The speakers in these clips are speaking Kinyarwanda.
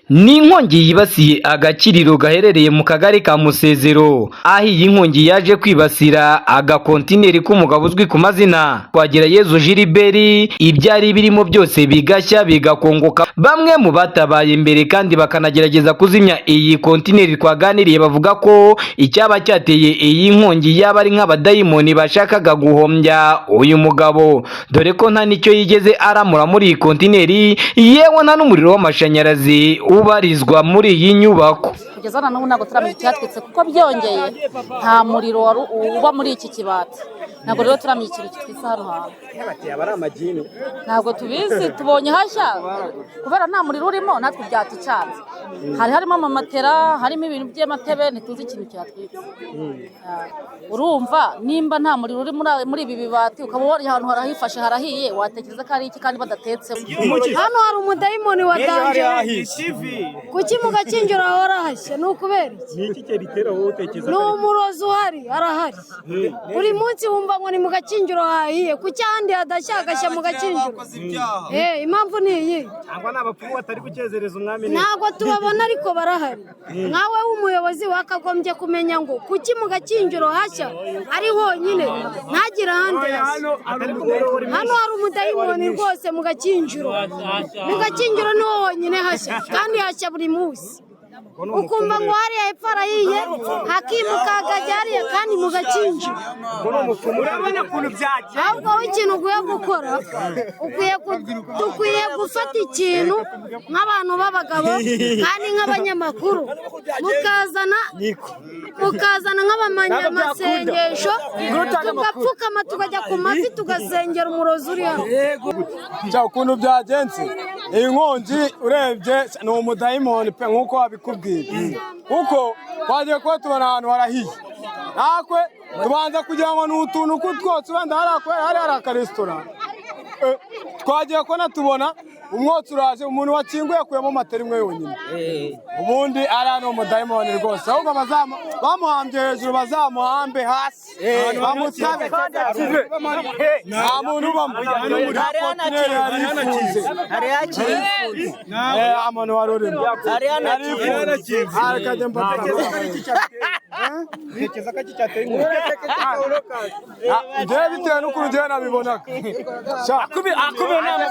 Ni inkongi yibasiye agakiriro gaherereye mu kagari ka Musezero, aho iyi nkongi yaje kwibasira agakontineri k'umugabo uzwi ku mazina Twagirayezu Gilbert, ibyari birimo byose bigashya bigakongoka. Bamwe mu batabaye imbere kandi bakanagerageza kuzimya iyi kontineri twaganiriye bavuga ko icyaba cyateye iyi nkongi yaba ari nk'abadayimoni bashakaga guhombya uyu mugabo, dore ko nta n'icyo yigeze aramura muri iyi kontineri, yewe nta n'umuriro w'amashanyarazi ubarizwa muri iyi nyubako. Kugeza na n'ubu ntabwo turamenya icyatwitse, kuko byongeye nta muriro wari uba muri iki kibati. Ntabwo rero turamenya ikintu gitwitse hano hantu. Aba ari amagini? Ntabwo tubizi, tubonye hashya kubera nta muriro urimo, natwe byatucanze. Hari harimo amamatera, harimo ibintu by'amatebe, ntituzi ikintu cyatwitse. Urumva nimba nta muriro uri muri ibi bibati, ukaba ubonye ahantu harahifashe harahiye, watekereza ko ari iki kandi badatetsemo? Hano hari umudayimoni wa danger. Kuki mu Gakinjiro hahora hashya? Ni ukubera iki? Ni iki cyabitera wowe utekereza? Ni umurozi uhari, arahari buri munsi. Wumva ngo ni mu Gakinjiro hahiye, kuki ahandi hadashya hagashya mu Gakinjiro? Impamvu ni iyi. Cyangwa ni abapfumu batari gukezereza umwami neza? Ntabwo tubabona ariko barahari. Nkawe w'umuyobozi wakagombye kumenya ngo kuki mu Gakinjiro hashya ari honyine, ntagire ahandi hashya. Hano hari umudayimoni rwose mu Gakinjiro. Mu Gakinjiro niho honyine hashya, kandi hashya buri munsi. Ukumva ngo hariya hepfo harahiye, hakimuka hakajya hariya, kandi mu Gakinjiro. Urabona ukuntu byagiye. Ahubwo wowe ikintu ukwiye gukora, dukwiye gufata ikintu nk'abantu b'abagabo kandi nk'abanyamakuru, mukazana nk'abanyamasengesho, tugapfukama, tukajya ku mavi, tugasengera umurozi uri hano. Cya ukuntu byagenze, iyi nkongi urebye ni umudayimoni pe, nk'uko wabikubwira, kuko twagiye kuba tubona ahantu harahiye, natwe tubanza kugira ngo ni utuntu k'utwotsi, wenda hariya kubera hari hari akaresitora. Twagiye kubona tubona umwotsi uraje, umuntu wakinguye akuyemo matera imwe yonyine. Ubundi ariya ni umudayimoni rwose. Ahubwo bamuhambye hejuru, bazamuhambe hasi, bamutabe, nta muntu ubamo. Nta kontineri yari ifunze. Umuntu wari urimo yari ifunze. Kajya mbabwira. Ntekereza ko iki cyateye inkongi. Njyewe bitewe n'ukuntu njyewe nabibonaga,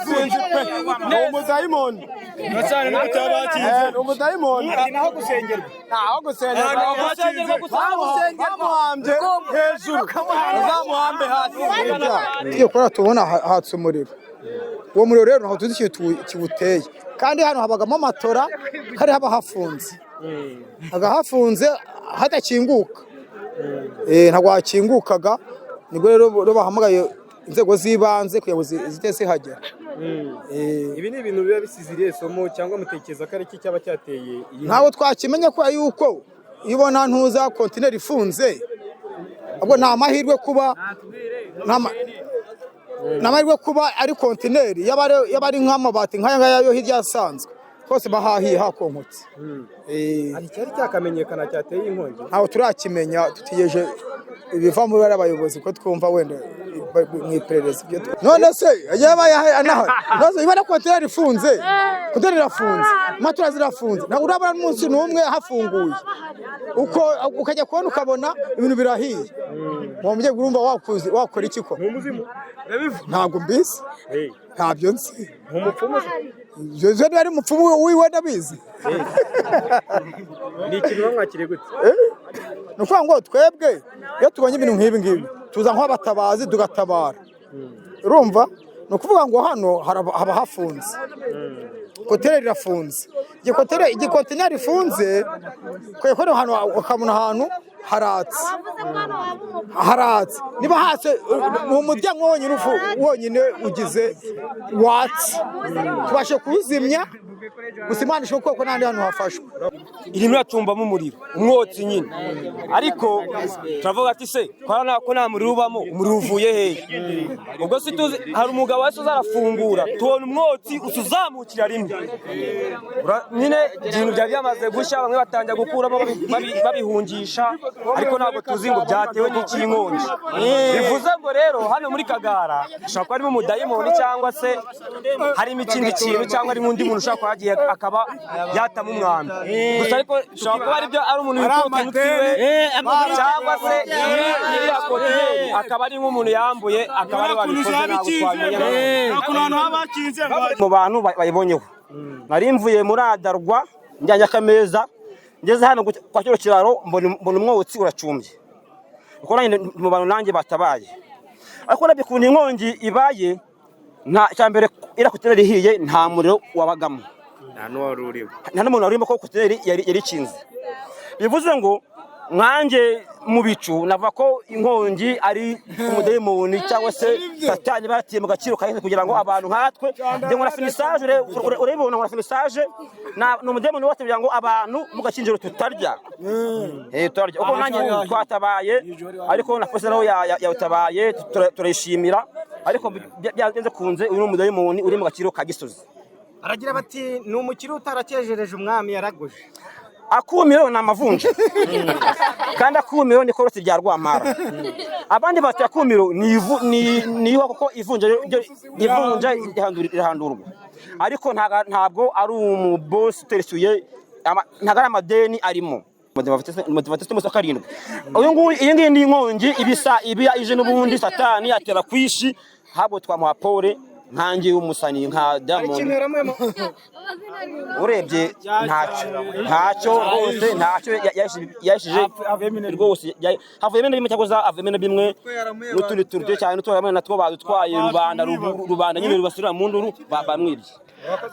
sinzi pe, ni umudayimoni. Ni umudayimoni. Naho gusengerwa. Aho gusengerwa. Bamuhambye hejuru, bazamuhambe hasi. Tugiye kubona tubona hatse umuriro. Uwo muriro rero ntabwo tuzi ikintu kiwuteye, kandi hano habagamo amatora, kandi haba hafunze, haba hafunze hadakinguka. Ntabwo hakingukaga. Nibwo rero bahamagaye inzego z'ibanze kugira ngo zihite zihagera. Ibi ni ibintu biba bisize irihe somo, cyangwa mutekereza ko ari iki cyaba cyateye iyi? Ntabwo twakimenya, kubera yuko iyo ubona ntuza kontineri ifunze, ubwo nta mahirwe kuba nta mahirwe kuba ari kontineri. Yaba ari nk'amabati nk'aya ngaya yo hirya asanzwe, hose bahahiye hakonkotse. Hari icyari cyakamenyekana cyateye iyi nkongi? Ntabwo turakimenya, dutegereje ibiva muri bariya bayobozi ko twumva wenda mu iperereza ibyo none se yabaye anahari? None iba na kontineri ifunze, kontineri irafunze, matora zirafunze, ntabwo urabona n'umunsi n'umwe hafunguye. Uko ukajya kubona ukabona ibintu birahiye, uwo mubyeyi urumva wakuze wakora iki? Ko ntabwo mbizi, ntabyo nzi. Ibyo niba ari umupfumu wiwe ndabizi. Ni ikintu bamwakiriye gute? Ni ukuvuga ngo twebwe iyo tubonye ibintu nk'ibi ngibi tuza nk'abatabazi tugatabara. Urumva, ni ukuvuga ngo hano haba hafunze, kontineri irafunze, igikontineri ifunze, kubera ko hano ukabona ahantu haratse, haratse. Niba hatse, ni umuryango wonyine wonyine ugize watse, tubashe kuwuzimya gusa. Imana ishobora kuko n'ahandi hantu hafashwe. Irimo iracumbamo umuriro, umwotsi nyine, ariko turavuga ati se ko nta muriro ubamo, umuriro uvuye hehe? Ubwo si tuzi. Hari umugabo wese uzarafungura, tubona umwotsi usuzamukira rimwe. Nyine ibintu byari byamaze gushya, bamwe batangira gukuramo babihungisha, ariko ntabwo tuzi ngo byatewe n'iki inkongi. Bivuze ngo rero hano muri Kagara hashobora kuba harimo umudayimoni, cyangwa se harimo ikindi kintu, cyangwa harimo undi muntu ushobora kuba yagiye. akaba yatama umwambi gusa, ariko bishobora kuba aribyo, ari umuntu wikura utuntu twiwe, cyangwa se iriya kontineri akaba ari nk'umuntu yambuye, akaba ari wabikoze, ntabwo twamenya. Mu bantu bayibonyeho, nari mvuye muri Adarwa njyanye akameza, ngeze hano kwa kino kiraro mbona umwotsi uracumbye, kuko nanjye mu bantu nanjye batabaye. Ariko urebye ukuntu inkongi ibaye, nta cya mbere, iriya kontineri ihiye nta muriro wabagamo. Nta n'uwari urimo. Nta n'umuntu wari urimo, kuko kontineri yari ikinze. Bivuze ngo nkanjye mu bicu navuga ko inkongi ari umudayimoni cyangwa se Satani batiye mu gaciro kahise kugira ngo abantu nkatwe, njye nkora finissage, urabibona, nkora finissage, ni umudayimoni wose kugira ngo abantu mu Gakinjiro tutarya. Tutarya uko nanjye twatabaye, ariko na polisi naho yawutabaye, turayishimira. Ariko byanze kunze uyu ni umudayimoni uri mu gaciro ka Gisozi. Aragira bati ni umukire utarakejereje umwami yaraguje. Akumiro ni amavunja, kandi akumiro ni koroti rya Rwampara. Abandi bati akumiro ni ivu, ni ihwa, kuko ivunja ivunja irahandurwa. Ariko ntabwo ari umubosi uteresuye, ntabwo ari amadeni arimo. Motivatiste umunsi wa karindwi uyu nguyu, iyi ngiyi ni inkongi ibisa iba ije n'ubundi Satani atera kwishi, ahubwo twamuha pole nkange w'umusani nka Diamond. Urebye ntacyo rwose, ntacyo yashije rwose, havuyemo na bimwe, cyangwa havuyemo na bimwe n'utundi tuntu cyane n'utundi natwo badutwaye. Rubanda nyine rubasubira mu nduru, bamwibye.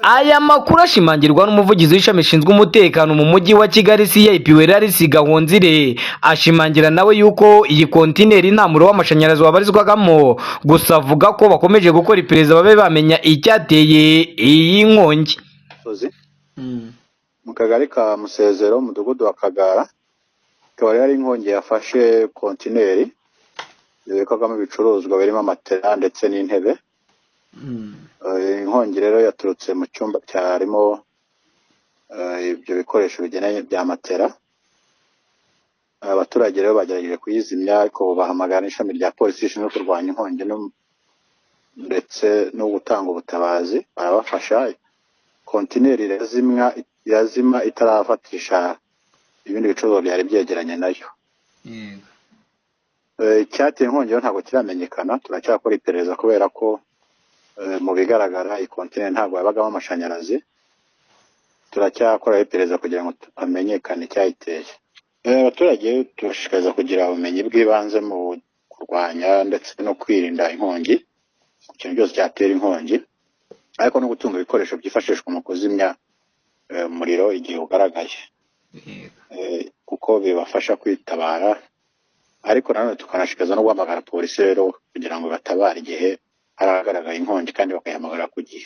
Aya makuru ashimangirwa n'umuvugizi w'ishami rishinzwe umutekano mu mujyi wa Kigali, CIP Werarisi Gahonzire, ashimangira nawe yuko iyi kontineri nta muriro w'amashanyarazi wabarizwagamo. Gusa avuga ko bakomeje gukora iperereza babe bamenya icyateye iyi nkongi. Gisozi, mu kagari ka Musezero, umudugudu wa Kagara, ikaba rero ari inkongi yafashe kontineri zibikwamo ibicuruzwa birimo amatera ndetse n'intebe. Inkongi rero yaturutse mu cyumba cyarimo ibyo bikoresho bigenewe bya matera. Abaturage rero bagerageje kuyizimya, ariko bahamagara n'ishami rya polisi rishinzwe kurwanya inkongi ndetse no gutanga ubutabazi, barabafasha. Kontineri irazimwa, irazima itarafatisha ibindi bicuruzwa byari byegeranye nayo. Icyateye inkongi rero ntabwo kiramenyekana, turacyakora iperereza, kubera ko mu bigaragara iyi kontineri ntabwo yabagamo amashanyarazi. Turacyakora iperereza kugira ngo hamenyekane icyayiteye. Abaturage tubashishikariza kugira ubumenyi bw'ibanze mu kurwanya ndetse no kwirinda inkongi, ku kintu cyose cyatera inkongi, ariko no gutunga ibikoresho byifashishwa mu kuzimya umuriro igihe ugaragaye, kuko bibafasha kwitabara. Ariko nanone tukanashishikariza no guhamagara polisi rero kugira ngo batabare igihe hari ahagaragaye inkongi, kandi bakayihamagara ku gihe.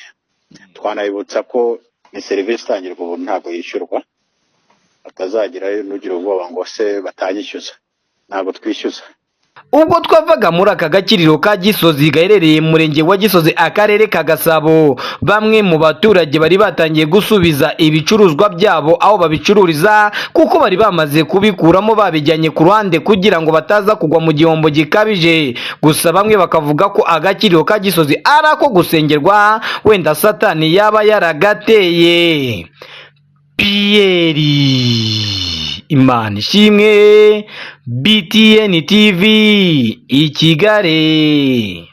Twanabibutsa ko ni serivisi itangirwa ubuntu, ntabwo yishyurwa, batazagira n'ugira ubwoba ngo se batanyishyuza. Ntabwo twishyuza. Ubwo twavaga muri aka gakiriro ka Gisozi gaherereye mu murenge wa Gisozi, akarere ka Gasabo, bamwe mu baturage bari batangiye gusubiza ibicuruzwa byabo aho babicururiza, kuko bari bamaze kubikuramo babijyanye ku ruhande kugira ngo bataza kugwa mu gihombo gikabije. Gusa bamwe bakavuga ko agakiriro ka Gisozi ari ako gusengerwa, wenda Satani yaba yaragateye. Piyeri Imana ishimwe, BTN TV i Kigali.